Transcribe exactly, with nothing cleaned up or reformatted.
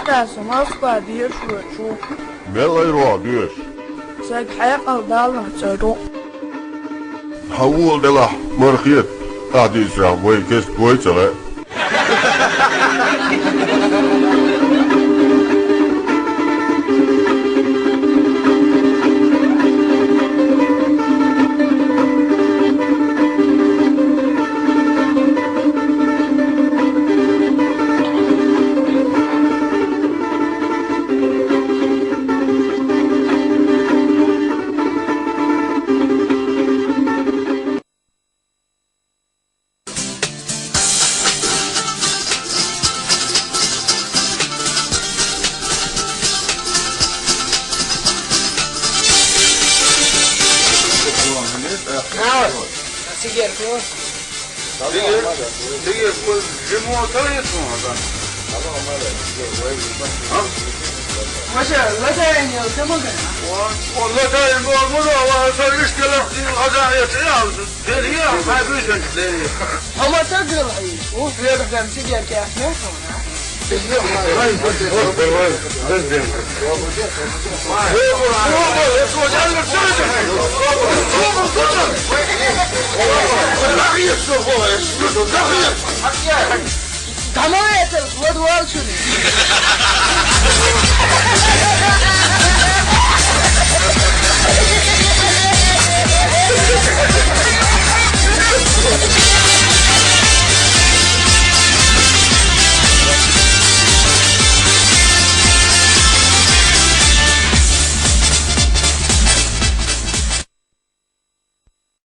Аса Москва доьшур ву. Мел айрох доьшу? Сага хьекъал даллалц цӀа ду. Хьан вон делахь, мархета, ахь дийцарехь вай кест вай ца лаьа. Цигерку. Цигерку. Жимо тойит вон, да? А? Маша, латаен йол, тамаган. Вон, вон латаен йол, муна, ва, са ишкелах, дин, хазан, я, я. Дерья, хай гуьйсанчу дерья. Хьо ма ца гила хьийза. Ух, хьоьгара дан цигара кехат мел хьуна? Нахье, что было? Домой это, во двор сюда.